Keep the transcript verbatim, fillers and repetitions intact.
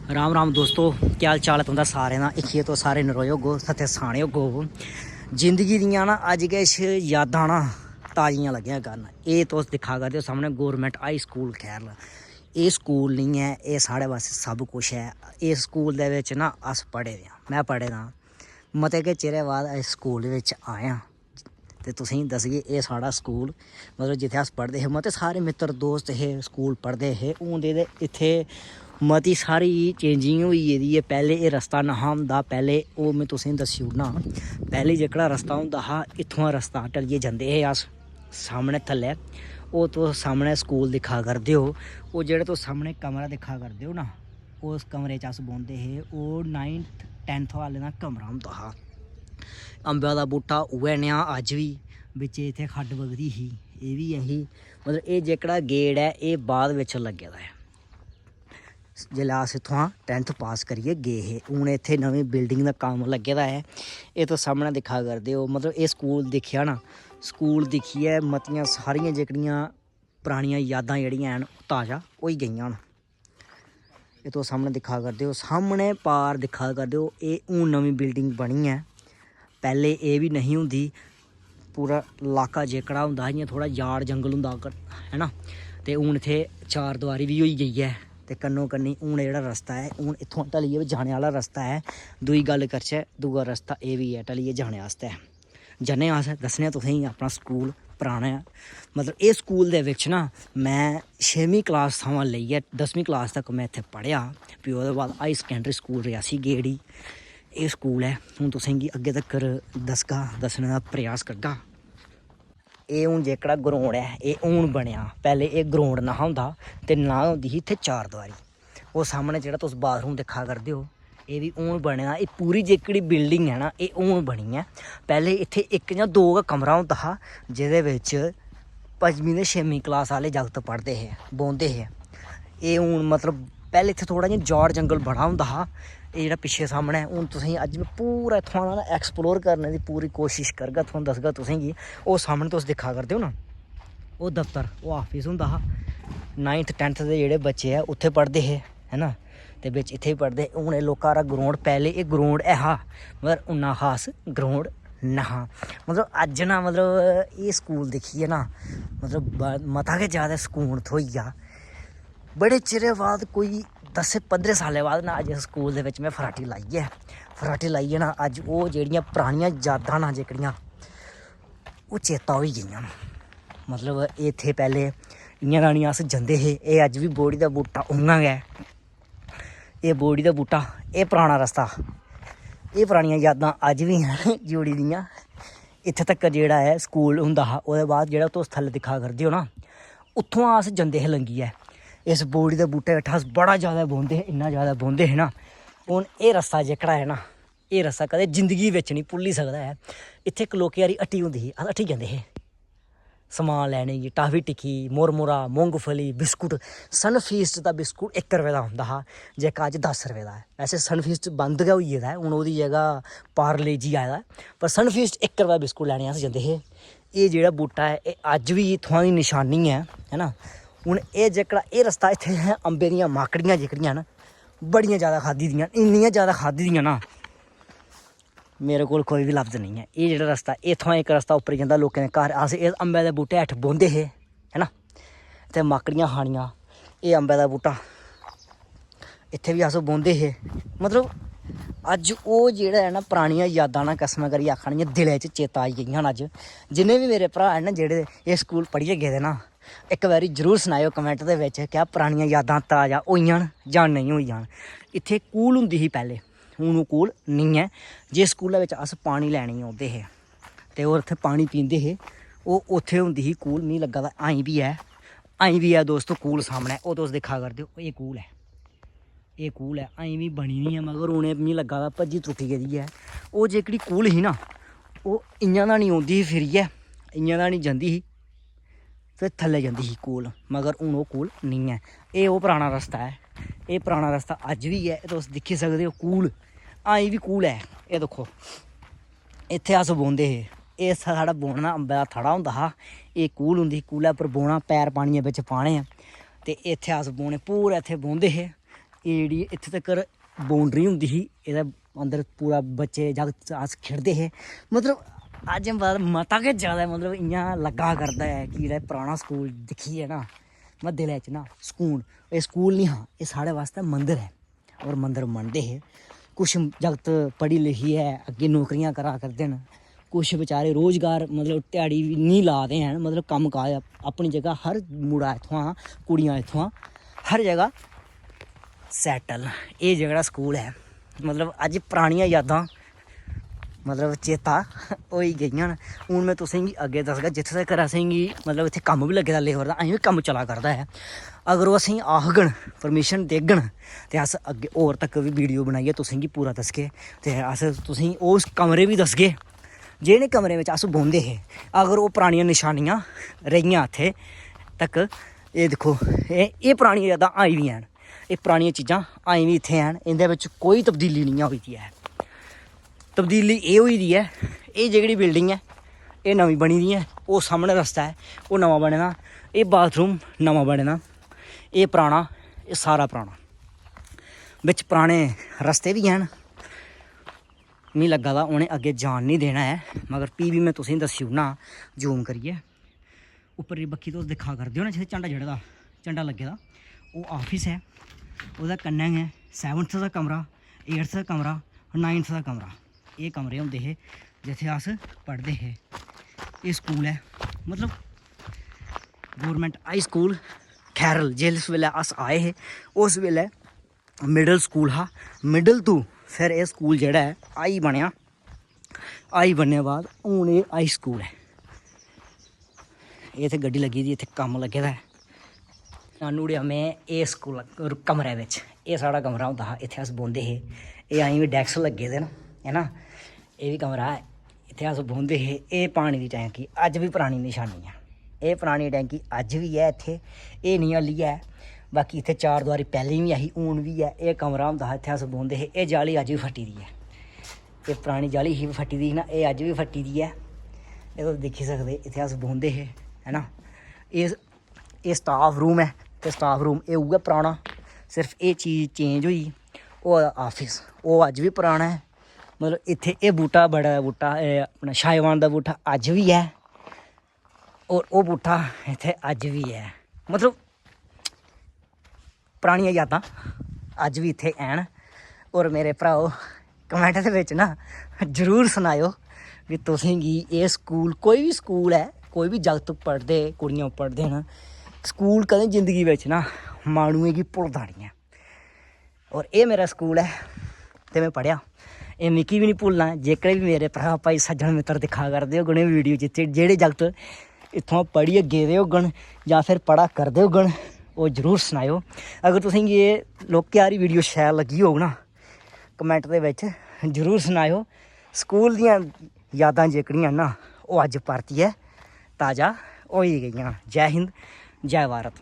राम राम दोस्तो, केह् हाल चाल ऐ तुं'दा सारें दा? इक्खियै तुस सारे नरोए होगो, सत्य साने होगो। जिंदगी दियां ना अज्ज किश यादां ना ताजियां लग्गियां करन। एह् तुस दिक्खा करदे ओ सामनै गौरमेंट हाई स्कूल खैरल। एह् स्कूल निं ऐ, एह् साढ़े वास्तै सब कुछ ऐ। इस स्कूल दे बिच ना अस पढ़े दे आं, में पढ़े दा आं। मते गै चिरै बाद इस स्कूल बिच आया ते तुसेंगी दसगे एह् साढ़ा स्कूल, मतलब जित्थै अस पढ़दे हे। मते सारे मित्तर दोस्त हे, स्कूल पढ़दे हे। हून ते इत्थै मती सारी चेंजिंग होई गेदी ऐ। पैह्लें एह् रस्ता नहा होंदा, पैह्लें ओह् में तुसेंगी दस्सी ओड़ना। पैह्लें जेह्कड़ा रस्ता होंदा हा, इत्थुआं रस्ता टलियै जंदे हे अस सामनै थल्लै। ओह् तुस सामनै स्कूल दिक्खा करदे ओ, ओह् जेह्ड़ा तुस सामनै कमरा दिक्खा करदे ओ ना, उस कमरे च अस बौंह्दे हे। ओह् नाइन्थ टैन्थ आह्लें दा कमरा होंदा हा। अम्बा दा बूह्टा उ'ऐ नेहा अज्ज बी, बिच्च इत्थै खड्ड बगदी ही, एह् बी ऐ ही। मतलब एह् जेह्कड़ा गेट ऐ, एह् बाद बिच लग्गे दा ऐ। जेल्लै अस इत्थुआं टैन्थ पास करियै गे हे, हून इत्थै नमीं बिल्डिंग दा कम्म लग्गे दा ऐ। एह् तुस सामनै दिक्खा करदे ओ, मतलब एह् स्कूल दिक्खेआ ना, स्कूल दिक्खियै मतियां सारियां जेह्कड़ियां परानियां यादां जेह्ड़ियां हैन, ओह् ताज़ा होई गेइयां न। एह् तुस सामनै दिक्खा करदे ओ, सामनै पार दिक्खा करदे ओ, एह् हून नमीं बिल्डिंग बनी ऐ। पैह्लें एह् बी नेईं होंदी, पूरा लाका जेह्कड़ा होंदा हा इ'यां थोह्ड़ा जाड़ जंगल होंदा हा, है ना, ते हून इत्थै चार दवारी बी होई गेई ऐ। ते कन्नो कन्नी हून जेह्ड़ा रस्ता ऐ, हून इत्थुआं ढलियै बी जाने आह्ला रस्ता ऐ। दूई गल्ल करचै, दूआ रस्ता एह् बी ऐ ढलियै जाने आस्तै। जन्ने आं अस, दस्सने आं तुसेंगी अपना स्कूल पराना ऐ। मतलब एह् स्कूल दे बिच ना में छेमीं क्लास थमां लेइयै दसमीं क्लास तक में इत्थै पढ़ेआ। फ्ही ओह्दे बाद हाई सकैंडरी स्कूल रियासी गेड़ी। एह् स्कूल ऐ, हून तुसेंगी अग्गें तक्कर दसगा, दस्सने दा प्रयास करगा। एह् हून जेह्कड़ा ग्राउंड ऐ, एह् हून बनेआ। पैह्लें एह् ग्राउंड नेहा होंदा ते ना होंदी ही इत्थै चार दवारी। ओह् सामनै जेह्ड़ा तुस बाथरूम दिक्खा करदे ओ, एह् बी हून बने दा। एह् पूरी जेह्कड़ी बिल्डिंग ऐ ना, एह् हून बनी ऐ। पैह्लें इत्थै इक जां दो गै कमरा होंदा हा, जेह्दे बिच पंजमीं ते छेमीं क्लास आह्ले जागत पढ़दे हे, बौंह्दे हे। एह् हून मतलब पैह्लें इत्थै थोह्ड़ा इ'यां जाड़ जंगल बड़ा होंदा हा। एह् जेह्ड़ा पिच्छे सामनै, हून तुसेंगी अज्ज में पूरा इत्थुआं दा ना ऐक्सप्लोर करने दी पूरी कोशश करगा, इत्थुआं दस्सगा तुसेंगी। ओह् सामनै तुस दिक्खा करदे ओ ना, ओह् दफ्तर, ओह् आफिस होंदा हा। नाइन्थ टैन्थ दे जेह्ड़े बच्चे ऐ, उत्थै पढ़दे हे, है ना। ते बिच इत्थै बी पढ़दे हे। हून एह् लौह्का हारा ग्राउंड, पैह्लें एह् ग्राउंड ऐ हा, मगर उन्ना खास ग्राउंड नेहा। मतलब अज्ज ना, मतलब एह् स्कूल दिक्खियै ना, मतलब ब-, मता गै जैदा सकून थ्होई गेआ। बड़े चिरै बाद, कोई दस्सें पंदरें साल्लें बाद ना, अज्ज इस स्कूल दे बिच में फराटी लाई ऐ। फराटी लाइयै ना, अज्ज ओह् जेह्ड़ियां परानियां यादां ना जेह्कड़ियां, ओह् चेता होई गेइयां न। मतलब एह् इत्थै पैह्लें इ'यां रानी अस जंदे हे, एह् अज्ज बी बोह्ड़ी दा बूह्टा उ'आं गै। एह् बोह्ड़ी दा बूह्टा, एह् पराना रस्ता, एह् परानियां यादां अज्ज बी हैन जुड़ी दियां। इत्थै तक्कर जेह्ड़ा ऐ स्कूल होंदा हा, ओह्दे बाद जेह्ड़ा तुस थल्लै दिक्खा करदे ओ ना, उत्थुआं अस जंदे हे लंघियै। इस बोह्ड़ी दे बूह्टे हेठ अस बड़ा जैदा बौंह्दे हे, इन्ना जैदा बौंह्दे हे ना। हून एह् रस्ता जेह्कड़ा ऐ ना, एह् रस्ता कदें जिंदगी बिच निं भुल्ली सकदा ऐ। इत्थै इक लौह्की हारी हट्टी होंदी ही, अस हट्टी जंदे हे समान लैने गी, टाफी टिक्की, मुरमुरा, मूंगफली, बिस्कुट। सनफीस्ट दा बिस्कुट इक रपेऽ दा औंदा हा, जेह्का अज्ज दस रपेऽ दा ऐ। वैसे सनफीस्ट बंद गै होई गेदा ऐ, हून ओह्दी जगह पार्ले जी आए दा ऐ, पर सनफीस्ट इक रपेऽ दा बिस्कुट लैने गी अस जंदे हे। एह् जेह्ड़ा बूह्टा ऐ, एह् अज्ज बी इत्थुआं दी नशानी ऐ, है ना। हून एह् जेह्कड़ा एह् रस्ता, इत्थै असें अम्बे दियां माकड़ियां जेह्कड़ियां न, बड़ियां जैदा खाद्धी दियां, इन्नियां जैदा खाद्धी दियां ना, मेरे कोल कोई बी लफ्ज नेईं ऐ। एह् जेह्ड़ा रस्ता, इत्थुआं इक रस्ता उप्पर जंदा लोकें दे घर, अस इस अम्बै दे बूह्टे हेठ बौंह्दे हे, है ना, ते माकड़ियां खानियां। एह् अम्बै दा बूह्टा, इत्थै बी अस बौंह्दे हे। मतलब अज्ज ओह् जेह्ड़ा ऐ ना, परानियां यादां ना, कसम करियै आखा ना, इ'यां दिलै च चेता आई गेइयां न अज्ज। जिन्ने बी मेरे भ्राऽ न जेह्ड़े एह् स्कूल पढ़ियै गेदे ना, इक बारी जरूर सनाएओ कमैंट दे बिच, क्या परानियां यादां ताज़ा होइयां न जां नेईं होइयां न। इत्थै कूह्ल होंदी ही पैह्लें, हून ओह् कूह्ल निं ऐ। जिस स्कूलै बिच अस पानी लैने गी औंदे हे ते होर उत्थै पानी पींदे हे, ओह् उत्थै होंदी ही कूह्ल, मिगी लग्गा दा अजें बी ऐ, अजें बी ऐ दोस्तो कूह्ल सामनै, ओह् तुस दिक्खा करदे ओ, एह् कूह्ल ऐ। एह् कूह्ल ऐ, अजें बी बनी दी ऐ, मगर हून एह् मिगी लग्गा दा भज्जी त्रुट्टी गेदी ऐ। ओह् जेह्कड़ी कूह्ल ही ना, ओह् इ'यां दा निं औंदी ही फिरियै, इ'यां दा निं जंदी ही, ते थल्लै जंदी ही कूह्ल, मगर हून ओह् कूह्ल निं ऐ। एह् ओह् पराना रस्ता ऐ, एह् पराना रस्ता अज्ज बी ऐ, तुस दिक्खी सकदे ओ कूह्ल, अजें बी कूह्ल ऐ। एह् दिक्खो, इत्थै अस बौंह्दे हे, एह् साढ़ा बौह्ने दा अम्बै दा थड़ा होंदा हा, एह् कूह्ल होंदी ही, कूह्लै उप्पर बौह्ना, पैर पानियै बिच पाने, ते इत्थै अस बौह्ने, पूरे इत्थै बौंह्दे हे। एह् जेह्ड़ी इत्थें तक्कर बाउंड्री होंदी ही, एह्दे अंदर पूरा बच्चे जागत अस खेढ़दे हे। मतलब अज्ज मता गै ज़्यादा मतलब इ'यां लग्गा करदा ऐ कि जेह्ड़ा पराना स्कूल दिक्खियै ना, में दिलै च ना सकून, एह् स्कूल निं हा, एह् साढ़े बास्तै मंदर ऐ। होर मंदर मनदे हे। कुछ जागत पढ़ी लिखियै अग्गें नौकरियां करा करदे न, कुछ बेचारे रोज़गार मतलब ध्याड़ी बी निं ला दे हैन, मतलब कम्म काज अपनी जगह हर मुड़ा इत्थुआं, कुड़ियां इत्थुआं, हर जगह सैटल न। एह् जेह्ड़ा स्कूल ऐ, मतलब अज्ज परानियां यादां मतलब चेता होई गेइयां न। हून में तुसेंगी अग्गें दसगा, जित्थें तक्कर असेंगी मतलब इत्थें कम्म बी लग्गे दा लेबर दा, अजें बी कम्म चला करदा ऐ। अगर ओह् असेंगी आखङन, परमिशन देङन, ते अस अग्गें होर तक बी वीडियो बनाइयै तुसेंगी पूरा दसगे। ते अस तुसेंगी उस कमरे बी दसगे, जेह्ड़े कमरे बिच अस बौंह्दे हे। अगर ओह् परानियां नशानियां रेहियां इत्थें तक, एह् दिक्खो, एह् एह् परानियां यादां अजें बी हैन। एह् परानियां चीज़ां अजें बी इत्थें हैन, इं'दे बिच कोई तब्दीली निं ऐ होई दी ऐ। तब्दीली एह् होई दी ऐ, एह् जेह्ड़ी बिल्डिंग ऐ, एह् नमीं बनी दी ऐ। ओह् सामनै रस्ता ऐ, ओह् नमां बने दा। एह् बाथरूम नमां बने दा। एह् पराना, एह् सारा पराना। बिच पराने रस्ते बी हैन। मिगी लग्गा दा उ'नें अग्गें जान निं देना ऐ, मगर फ्ही बी में तुसेंगी दस्सी ओड़ना जूम करियै। उप्पर दी बक्खी तुस दिक्खा करदे ओ ना, जित्थै झंडा चढ़े दा, झंडा लग्गे दा, ओह् आफिस ऐ। ओह्दे कन्नै गै सैवन्थ दा कमरा, एट्थ दा कमरा, नाइन्थ दा कमरा, एह् कमरे होंदे हे जित्थै अस पढ़दे हे। एह् स्कूल ऐ, मतलब गौरमेंट हाई स्कूल खैरल। जिस बेल्लै अस आए हे, उस बेल्लै मिडल स्कूल हा। मिडल तू फिर एह् स्कूल जेह्ड़ा ऐ हाई बनेआ। हाई बनने दे बाद हून एह् हाई स्कूल ऐ। एह् इत्थै गड्डी लग्गी दी, इत्थै कम्म लग्गे दा ऐ। नानू ओड़ेआ में एह् स्कूल कमरे बिच। एह् साढ़ा कमरा होंदा हा, इत्थै अस बौंह्दे हे। एह् अजें बी डैस्क लग्गे दे न, है ना। एह् बी कमरा ऐ, इत्थै अस बौंह्दे हे। एह् पानी दी टैंकी अज्ज बी परानी नशानी ऐ। एह् परानी टैंकी अज्ज बी ऐ इत्थै, एह् निं हल्ली ऐ। बाकी इत्थै चार दुआरी पैह्लें बी ऐ ही, हून बी ऐ। एह् कमरा होंदा हा, इत्थै अस बौंह्दे हे। एह् जाली अज्ज बी फट्टी दी ऐ, एह् परानी जाली ही फट्टी दी ही ना, एह् अज्ज बी फट्टी दी ऐ। एह् तुस दिक्खी सकदे, इत्थै अस बौंह्दे हे, है ना। एह् एह् स्टाफ रूम ऐ, ते स्टाफ रूम एह् उ'ऐ पराना, सिर्फ एह् चीज चेंज होई। ओह् आफिस, ओह् अज्ज बी पराना ऐ। मतलब इत्थै एह् बूह्टा, बड़ा बूह्टा, एह् अपना शायवान दा बूह्टा अज्ज बी ऐ, होर ओह् बूह्टा इत्थै अज्ज बी ऐ। मतलब परानियां यादां अज्ज बी इत्थै हैन। होर मेरे भ्राओ, कमैंट दे बिच ना जरूर सनाएओ कि तुसेंगी एह् स्कूल, कोई बी स्कूल ऐ, कोई बी जागत पढ़दे, कुड़ियां पढ़दे न, स्कूल कदें जिंदगी बिच ना माह्नुएं गी भुलदा निं ऐ। होर एह् मेरा स्कूल ऐ ते में पढ़ेआ, एह् मिगी बी निं भुल्लना। जेह्कड़े बी मेरे भ्राऽ, भाई, सज्जन, मित्तर दिक्खा करदे होङन एह् वीडियो, जित्थै जेह्ड़े जागत इत्थुआं पढ़ियै गेदे होङन जां फिर पढ़ा करदे होङन, ओह् जरूर सनाएओ। अगर तुसेंगी एह् लौह्की हारी वीडियो शैल लग्गी होग ना, कमैंट दे बिच जरूर सनाएओ। स्कूल दियां यादां जेह्कड़ियां न ना, ओह् अज्ज परतियै ताज़ा होई गेइयां। जै हिंद, जै भारत।